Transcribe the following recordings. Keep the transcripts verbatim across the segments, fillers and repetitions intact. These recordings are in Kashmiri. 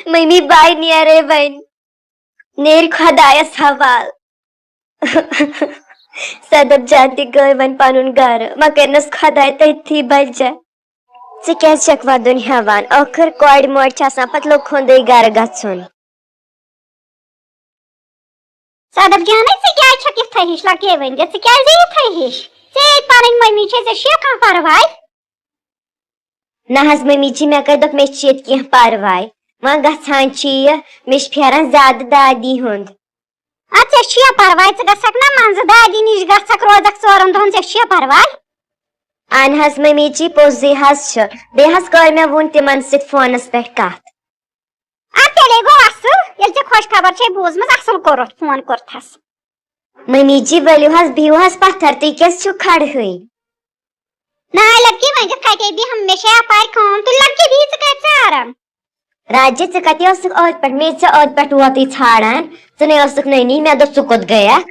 مٔمی بے نیرے وۄنۍ، نیرِ خۄدایس حوال۔ صدف جان تہِ گٔے وۄنۍ پنُن گرٕ، وۄنۍ کٔرنس خۄداے تٔتھی بجا۔ ژٕ کیازِ چھکھ ودُن ہٮ۪وان؟ ٲخٕر کورِ مورِ چھِ آسان پتہٕ لُکہٕ ہُنٛدُے گرٕ گژھُن۔ صدف جانے، ژٕ کیازِ چھکھ یِتھے ہِش؟ لگے وۄنۍ دِ، ژٕ کیازِ یِتھے ہِش؟ ژےٚ ییٚتہِ پنٕنۍ مٔمی چھے، ژےٚ چھُیا کانٛہہ پرواے؟ نہ حظ مٔمی جی، مےٚ کتہِ دوٚپ مےٚ چھِ ییٚتہِ کینٛہہ پرواے؟ وۄنۍ گژھان چھِ یہِ، مےٚ چھِ پھیران زیادٕ دادی ہُنٛد۔ اَدٕ ژےٚ چھُیا پرواے؟ ژٕ گژھکھ نا منٛزٕ دادی نِش، گژھکھ روزکھ ژورن دۄہن، ژےٚ چھُیا پرواے؟ اہن حظ مٔمی جی، پوٚزُے حظ چھُ۔ بیٚیہِ حظ کٔر مےٚ وُنۍ تِمن سۭتۍ فونس پٮ۪ٹھ کتھ۔ اَدٕ تیٚلے گوٚو اَصٕل، ییٚلہِ ژےٚ خۄش خبر چھے بوٗزمٕژ، اَصٕل کوٚرُتھ فون کوٚرتھس۔ مٔمی جی، ؤلِو حظ، بِہِو حظ پتھر، تُہۍ کیٛازِ چھِو کھڑہٕے؟ نہ لڑکی، وۄنۍ کتہِ بیٚہم، مےٚ چھے اپارِ کٲم، تُہۍ لڑکی بِہِو، ژٕ کتہِ ژاران؟ راجہِ، ژٕ کتہِ ٲسٕکھ ٲدۍ پٮ۪ٹھ؟ مےٚ ژےٚ ٲدۍ پٮ۪ٹھ ووتُے ژھانڈان، ژٕ نے ٲسٕکھ نٔنی، مےٚ دوٚپ ژٕ کوٚت گٔیکھ؟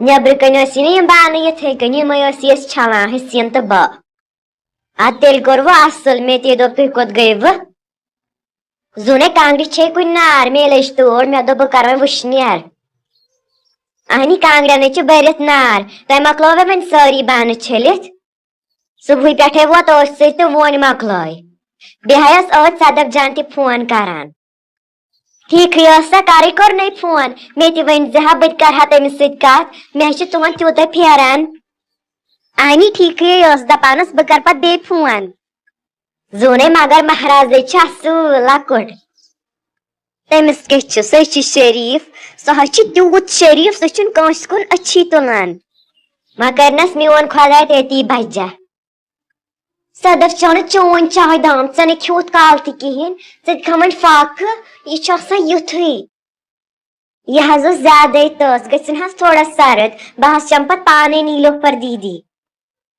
نیٚبرٕ کنہِ ٲسی نہ یِم بانہٕ یِتھے کٔنۍ، یِمے ٲسی أسۍ چھلان، حسین تہٕ بہٕ۔ ادٕ تیٚلہِ کوٚروٕ اصٕل، مےٚ تے دوٚپ تُہۍ کوٚت گٔیوٕ؟ زوٗنے کانٛگرِ چھے کُنہِ نار، مےٚ لٔج تور، مےٚ دوٚپ بہٕ کرٕ وۄنۍ وٕشنیر۔ اہنی کانٛگرٮ۪نٕے چھِ بٔرِتھ نار، تۄہہِ مۄکلٲوٕ وۄنۍ سٲری بانہٕ چھٔلِتھ؟ صبحٕے پٮ۪ٹھے ووت أتھۍ سۭتۍ تہٕ وۄنۍ مۄکلٲے۔ بیٚیہِ ٲس أتھۍ صدف جان تہِ فون کران۔ ٹھیٖکھٕے ٲس سا، کرٕے کوٚرنَے فون۔ مےٚ تہِ ؤنۍ زِ ہا، بہٕ تہِ کرٕ ہا تٔمِس سۭتۍ کتھ، مےٚ چھُ تُہُنٛد تیوٗتاہ پھیران۔ اہنی ٹھیٖکھٕے ٲس، دپان ٲس بہٕ کرٕ پتہٕ بیٚیہِ فون۔ زوٗنے مگر مہرازے چھِ اصٕل لۄکُٹ۔ تٔمِس کیٛاہ چھُ، سُہ چھُ شریٖف، سُہ حظ چھُ تیوٗت شریٖف، سُہ چھُنہٕ کٲنٛسہِ کُن أچھی تُلان۔ وۄنۍ کَرنَس میون خۄداے تٔتی بجا۔ صدف چانہٕ چون چاے دام، ژےٚ نہٕ کھیوٚوُتھ کالہٕ تہِ کِہیٖنۍ، ژٕ تہِ کھا وۄنۍ فاقہٕ، یہِ چھُ آسان یُتھُے۔ یہِ حظ اوس زیادَے تٔژ، گٔژھِن حظ تھوڑا سرد، بہٕ حظ چَمہٕ پَتہٕ پانَے نیٖلوفر دیٖدی۔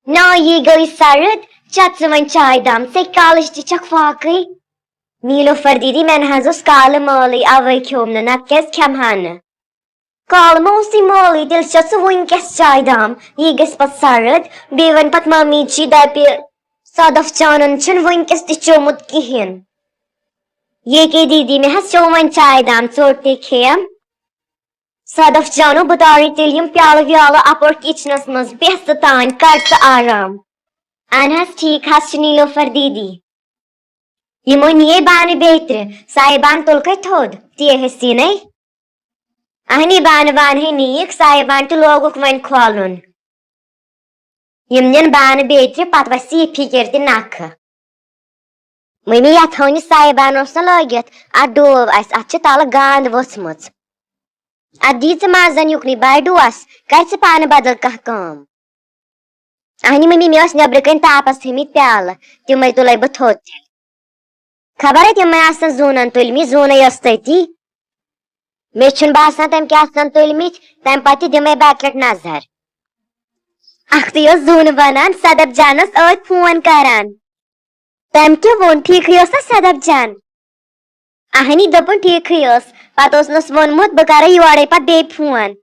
نا، یی گٔے سرد، چَتھ ژٕ وۄنۍ چاے دام، ژےٚ کالٕچ تہِ چھَکھ فاقٕے۔ نیٖلوفر دیٖدی، مےٚ نہٕ حظ اوس کالہٕ مٲلٕے، اَوَے کھیوٚم نہٕ، نَتہٕ کیٛازِ کھٮ۪مہٕ ہا نہٕ؟ کالہٕ ما اوسُے مٲلٕے، تیٚلہِ چھَتھ ژٕ وٕنۍکٮ۪س چاے دام، یی گژھِ پَتہٕ سرد، بیٚیہِ وَنہِ پَتہٕ ممی جی دَپہِ، صدف چانَن چھُنہٕ وٕنۍکٮ۪س تہِ چوٚمُت کِہیٖنۍ۔ ییٚکے دیٖدی، مےٚ حظ چوٚم وۄنۍ چاے دام، ژوٚٹ تہِ کھیٚیَم۔ صدف جانو، بہٕ تارے تیٚلہِ یِم پیالہٕ ویالہٕ اپور کچنس منٛز، بیٚہہ ژٕ تانۍ، کر ژٕ آرام۔ اہن حظ، ٹھیٖک حظ چھُ نیٖلوفر دیٖدی۔ یِمو نِیے بانہٕ بیترِ، سایہِ بانہٕ تُلکھے تھوٚد، تی حسیٖنے۔ اہنی بانہٕ وانہٕ ہے نِیِکھ، سایہِ بانہٕ تہِ لوگُکھ وۄنۍ کھولُن۔ یِم نِن بانہٕ بیترِ، پتہٕ وسہِ یہِ فِکِر تہِ نکھٕ۔ مٔمی، یتھ ہٲنِس سایہِ بانہٕ اوس نہ لٲگِتھ، اتھ ڈوو اسہِ، اتھ چھِ تلہٕ گانٛد ؤژھمٕژ۔ اتھ دی ژٕ مزن یُکنُے، بے ڈوس، کر ژٕ پانہٕ بدل کانٛہہ کٲم۔ اہنہِ مٔمی، مےٚ ٲسۍ نیٚبرٕ کنہِ تاپس تھٲومٕتۍ پیالہٕ، تِمے تُلے بہٕ تھوٚد تیٚلہِ۔ خبر ہے تِمے آسن زوٗنن تُلمٕتۍ، زوٗنٕے ٲس تٔتی۔ مےٚ چھُنہٕ باسان تٔمۍ کیٛاہ آسن تُلمٕتۍ، تَمہِ پتہٕ تہِ دِمے بہٕ اَکہِ لٹہِ نظر۔ اکھتُے ٲس زوٗنہٕ ونان، صدف جانس ٲدۍ فون کران۔ تٔمۍ کیٛاہ ووٚن؟ ٹھیٖکھٕے ٲس نا صدف جان؟ اہنی، دوٚپُن ٹھیٖکھٕے ٲس۔ پتہٕ اوسنس ووٚنمُت، بہٕ کرٕ یورے پتہٕ بیٚیہِ فون۔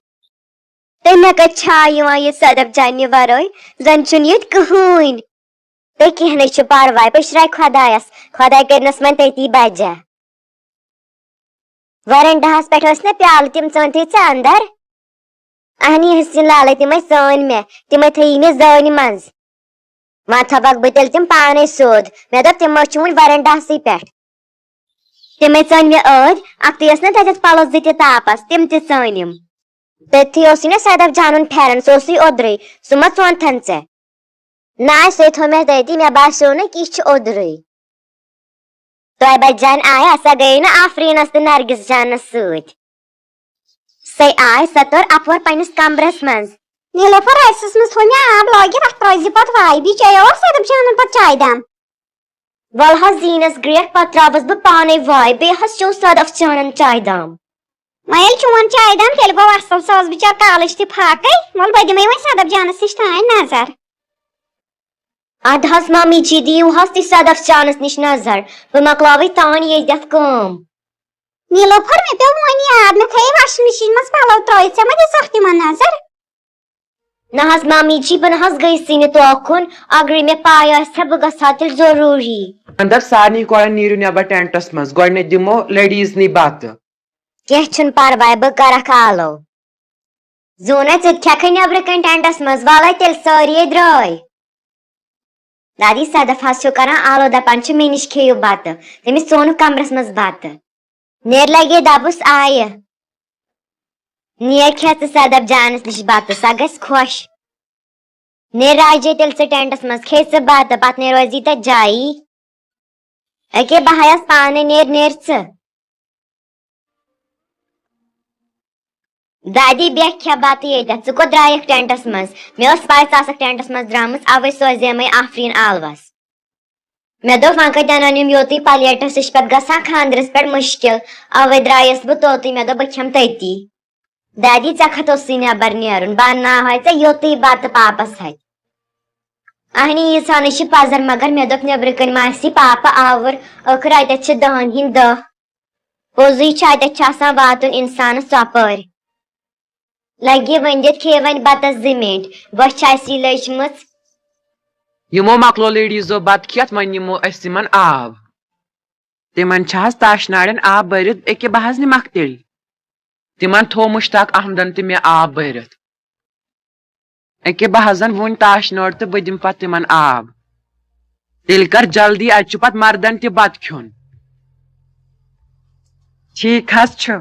تہٕ مےٚ کتہِ چھا یِوان یہِ صدف جانہِ ورٲے؟ زن چھُنہٕ ییٚتہِ کٕہٕنۍ۔ تہٕ کینٛہہ نَے چھُ پرواے، پٔشراے خۄدایس، خۄداے کٔرنس وۄنۍ تٔتی بجا۔ ورنڈاہس پٮ۪ٹھ ٲسۍ نہ پیالہٕ، تِم ژٲنتھٕے ژےٚ اندر؟ اہنی حسین لالے، تِمے ژٲنۍ مےٚ، تِمے تھٲیی مےٚ زٲنۍ منٛز۔ وۄنۍ تھاوکھ بہٕ تیٚلہِ تِم پانے سیوٚد، مےٚ دوٚپ تِم ما چھِ وُنہِ ورنڈاہسٕے پٮ۪ٹھ۔ تِمے ژٲنۍ مےٚ ٲدۍ، اکھتُے ٲس نہ تتٮ۪تھ پلو زٕ تہِ تاپس، تِم تہِ ژٲنِم۔ تٔتھی اوسُے نہ صدف جانُن پھٮ۪رن، سُہ اوسُے اوٚدرُے، سُہ ما ژونتھن ژےٚ؟ نہ، سُے تھوٚو مےٚ تٔتی، مےٚ باسیو نہٕ کہِ یہِ چھُ اوٚدرُے۔ توبہ جان آیا، سۄ گٔیے نہٕ آفریٖنس تہٕ نرگس جانس سۭتۍ۔ سۄ آے، سۄ تٔر اپور پننِس کمرس منٛز۔ نیلوفر رایسس منٛز تھوٚو مےٚ آب لٲگِتھ، اتھ ترٲوزِ پتہٕ واے، بیٚیہِ چیٚیو صدف جانن پتہٕ چاے دام۔ ول حظ زیٖنس گرٛیکھ، پتہٕ ترٛاوس بہٕ پانے واے، بیٚیہِ حظ چیٚو صدف جانن چاے دام۔ وۄنۍ ییٚلہِ چون چاے دام، تیٚلہِ گوٚو اصل، سۄ ٲس بِچار کالٕچ تہِ فاقے۔ ول بہٕ دِمے وۄنۍ صدف جانس نِش تانۍ نظر۔ ادٕ حظ ممی جی، دِیِو حظ تُہۍ صدف جانس نِش نظر، بہٕ مۄکلاوے تانۍ ییٚتٮ۪تھ کٲم۔ نیلوفر، مےٚ پیوٚو وۄنۍ یاد، مےٚ تھٲیے واشنگ مشیٖن منٛز پلو ترٲوِتھ، ژےٚ ما دِژکھ تِمن نظر؟ نہ حظ مامی جی، بہٕ نہ حظ گٔیسٕے نہٕ توکُن، اگرے مےٚ پاے آسہِ ہا بہٕ گژھٕ ہا تیٚلہِ ضروٗری۔ وۄنۍ دپ سارنٕے کورٮ۪ن نیٖرِو نٮ۪بر ٹینٹس منٛز، گۄڈٕنٮ۪تھ دِمو لیڈیٖزنٕے بتہٕ۔ کینٛہہ چھُنہٕ پرواے، بہٕ کرکھ آلو۔ زوٗنہ، ژٕ تہِ کھٮ۪کھٕے نیٚبرٕ کنہِ ٹینٹس منٛز، ولے تیٚلہِ سٲری درٛاے۔ دادی صدف حظ چھُ کران آلو، دپان چھُ مےٚ نِش کھیٚیِو بتہٕ، تٔمِس ژوٚن کمرس منٛز بتہٕ۔ نیر لگے دبس آیہِ۔ نیر کھےٚ ژٕ صدف جانس نِش بتہٕ، سۄ گژھِ خۄش۔ نیر راجے، تیٚلہِ ژٕ ٹینٹس منٛز، کھے ژٕ بتہٕ، پتہٕ نیر روزی تتہِ جایی۔ اکے بہٕ ہیس پانے، نیر، نیر ژٕ۔ دادی بیٚہہ کھےٚ بتہٕ ییٚتٮ۪تھ، ژٕ کوٚت درٛایکھ ٹینٹس منٛز؟ مےٚ ٲس پاے ژٕ آسکھ ٹینٹس منٛز درٛامٕژ، اوے سوزیمے آفریٖن آلوس۔ مےٚ دوٚپ وۄنۍ کتہِ انن یِم یوتُے پلیٹس، یہِ چھُ پتہٕ گژھان خاندرس پٮ۪ٹھ مُشکل، اوے درٛایس بہٕ توتُے، مےٚ دوٚپ بہٕ کھٮ۪مہٕ تٔتی۔ دادی، ژےٚ کتھ اوسُے نٮ۪بر نیرُن؟ بہٕ انناوہاے ژےٚ یوتُے بتہٕ پاپس اتھِ۔ اہنی، ییٖژہنٕے چھِ پزر، مگر مےٚ دوٚپ نیبرٕ کنۍ ما آسہِ پاپہٕ آوُر، ٲخٕر اتٮ۪تھ چھِ دہن ہٕنٛدۍ دہ۔ پوٚزُے چھُ، اتٮ۪تھ چھُ آسان واتُن انسانس ژۄپٲرۍ۔ لگہِ وۄنۍ دِتھ، کھے وۄنۍ بتس زٕ منٹ، بۄچھِ آسی لٔجمٕژ۔ یِمو مۄکلو لیڈیٖزو بتہٕ کھٮ۪تھ، وۄنۍ نِمو أسۍ یِمن آب۔ تِمن چھا حظ تاش ناڑٮ۪ن آب بٔرِتھ؟ أکہِ بہٕ حظ نِمکھ تیٚلہِ۔ تِمن تھوو مشتاق احمدن تہِ مےٚ آب بٔرِتھ۔ أکہِ بہٕ حظ انہٕ وُنۍ تاش نٲر تہٕ بہٕ دِمہٕ پتہٕ تِمن آب۔ تیٚلہِ کر جلدی، اتہِ چھُ پتہٕ مردن تہِ بتہٕ کھیوٚن۔ ٹھیٖک حظ چھُ۔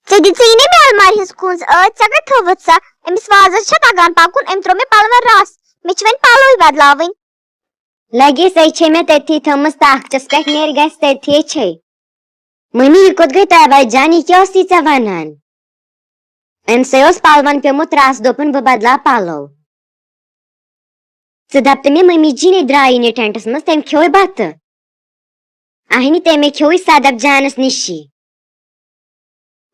ژےٚ دِژٕے نہٕ مےٚ المارِ ہٕنٛز کُنٛز ٲدۍ، ژےٚ کتہِ تھٲوٕتھ سۄ؟ أمِس وازس چھا تگان پکُن؟ أمۍ ترٛوو مےٚ پلون رس، مےٚ چھِ وۄنۍ پلوٕے بدلاوٕنۍ۔ لگے سۄے چھے مےٚ تٔتھی تھٲومٕژ تخچس پٮ۪ٹھ، نیر گژھِ تٔتھی چھے۔ ممی، یہِ کوٚت گٔے طیبہ جان؟ یہِ کیٛاہ اوس یہِ ژےٚ ونان؟ أمۍ سٕے اوس پلون پیوٚمُت رس، دوٚپُن بہٕ بدلاو پلو۔ ژٕ دپ تہٕ مےٚ، ممی جی نے درٛایی نہٕ ٹینٹس منٛز، تٔمۍ کھیوٚوے بتہٕ۔ اہنہِ، تٔمۍ کھیوٚوُے صدف جانس نِشی۔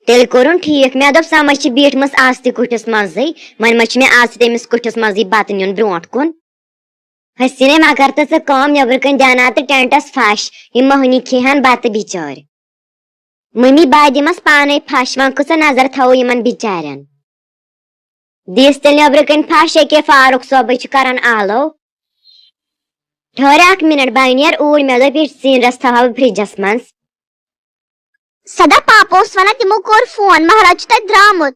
تیٚلہِ کوٚرُن ٹھیٖک، مےٚ دوٚپ سۄ ما چھِ بیٖٹھمٕژ آز تہِ کُٹھِس منٛزٕے، وۄنۍ ما چھِ مےٚ آز تہِ تٔمِس کُٹھِس منٛزٕے بتہٕ نیُن برونٛٹھ کُن۔ حسیٖنے، مگر تہٕ ژٕ کٲم نیٚبرٕ کنۍ دیٛاونا تہٕ ٹینٹس پھش، یِم مۄہنی کھیٚہن بتہٕ بچٲرۍ۔ ممی، بہٕ دِمس پانے پھش، وۄنۍ کۭژاہ نظر تھاوو یِمن بچارٮ۪ن۔ دِس تیٚلہِ نیٚبرٕ کنۍ پھش، ییٚکیٛاہ فاروق صٲبٕے چھُ کران آلو۔ ٹھٔہر اکھ منٹ، بہٕ نیر اوٗرۍ، مےٚ دوٚپ یہِ ژیٖنۍ رس تھاوہا بہٕ فرجس منٛز۔ سدا، پاپہٕ اوس ونان تِمو کوٚر فون، مہراز چھُ تتہِ درٛامُت۔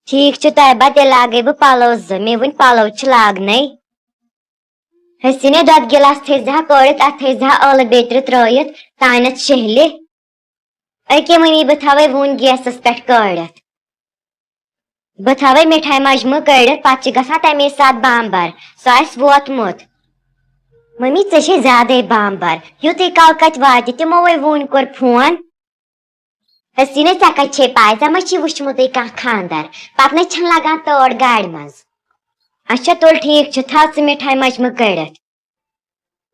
ٹھیٖک چھُ طیبہ، تیٚلہِ لاگے بہٕ پلو زٕ، مےٚ وُنہِ پلو چھِ لاگنے۔ حسیٖنے، دۄدٕ گِلاس تھٲیزِ ہا کٲڑِتھ، اتھ تھٲیزِ ہا ٲلہٕ بیترِ ترٲیِتھ، تانٮ۪تھ شہلہِ۔ أکے ممی، بہٕ تھاوے وُنۍ گیسس پٮ۪ٹھ کٲڑِتھ۔ بہٕ تھاوے مِٹھایہِ مجمہٕ کٔڑِتھ، پتہٕ چھِ گژھان تَمے ساتہٕ بامبر، سُہ آسہِ ووتمُت۔ ممی، ژےٚ چھے زیادَے بامبر، یُتُے کال کتہِ واتہِ، تِمو ہے وُنۍ کوٚر فون۔ حسیٖنے، ژےٚ کتہِ چھے پاے، ژےٚ ما چھی وُچھمُتٕے کانٛہہ خانٛدر؟ پتہٕ نے چھَنہٕ لگان تٲر گاڑِ منٛز۔ اچھا تُل، ٹھیٖک چھُ، تھاو ژٕ مِٹھایہِ مجمہٕ کٔڑِتھ۔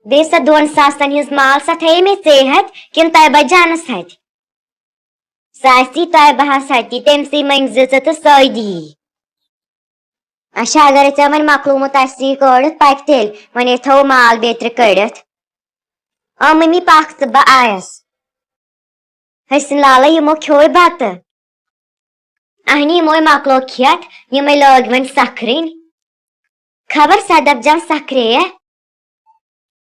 بیٚیہِ سۄ دۄن ساسن ہٕنٛز مال، سۄ تھٲیے مےٚ ژے ہتھ کِنہٕ طیبہ جانس ہتھِ؟ سۄ آسی طیبہ ہس ہتھی، تٔمۍ سٕے مٔنگۍ زِ ژٕ تہٕ سۄے دِیی۔ اچھا، اگرے ژےٚ وۄنۍ مۄکلومُت آسی کٲڑِتھ، پکہِ تیٚلہِ، وۄنۍ ہے تھاوو مال بیترِ کٔڑِتھ۔ آ ممی، پکھ ژٕ، بہٕ آیس۔ حسن لالا، یِمو کھیوٚوے بتہٕ؟ اہنی، یِموے مۄکلو کھٮ۪تھ، یِمے لٲگۍ وۄنۍ سکھرٕنۍ۔ خبر صدف جان سکھرے یا؟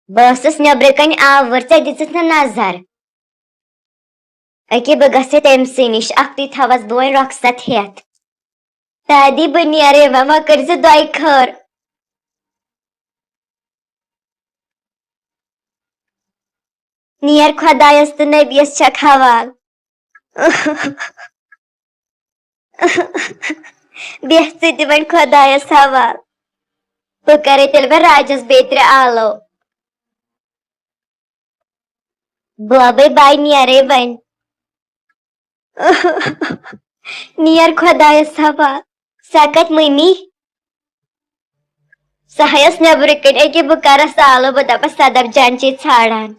بہٕ ٲسٕس نیٚبرٕ کنہِ آوُر، ژےٚ دِژٕتھ نہٕ نظر۔ أکے، بہٕ گژھٕ تٔمۍ سٕے نِش، اکھتُے تھاوس بہٕ وۄنۍ رۄخصت ہٮ۪تھ۔ دادی، بہٕ نیرے وۄنۍ، وۄنۍ کٔرۍ زِ دۄیہِ خٲر۔ نیر خۄدایس تہٕ نبیَس چھکھ حوال۔ بیٚہہ ژٕ تہِ وۄنۍ خۄدایس حوال۔ بہٕ کرے تیٚلہِ وۄنۍ راجس بیترِ آلو۔ بوبے باے نیرے وۄنۍ۔ نیر خۄدایس حوال۔ سۄ کتہِ مٔمی؟ سۄ ہیس نیبرٕ کنۍ، أکہِ بہٕ کرس آلو، بہٕ دپس صدف جان چھے ژھانڈان۔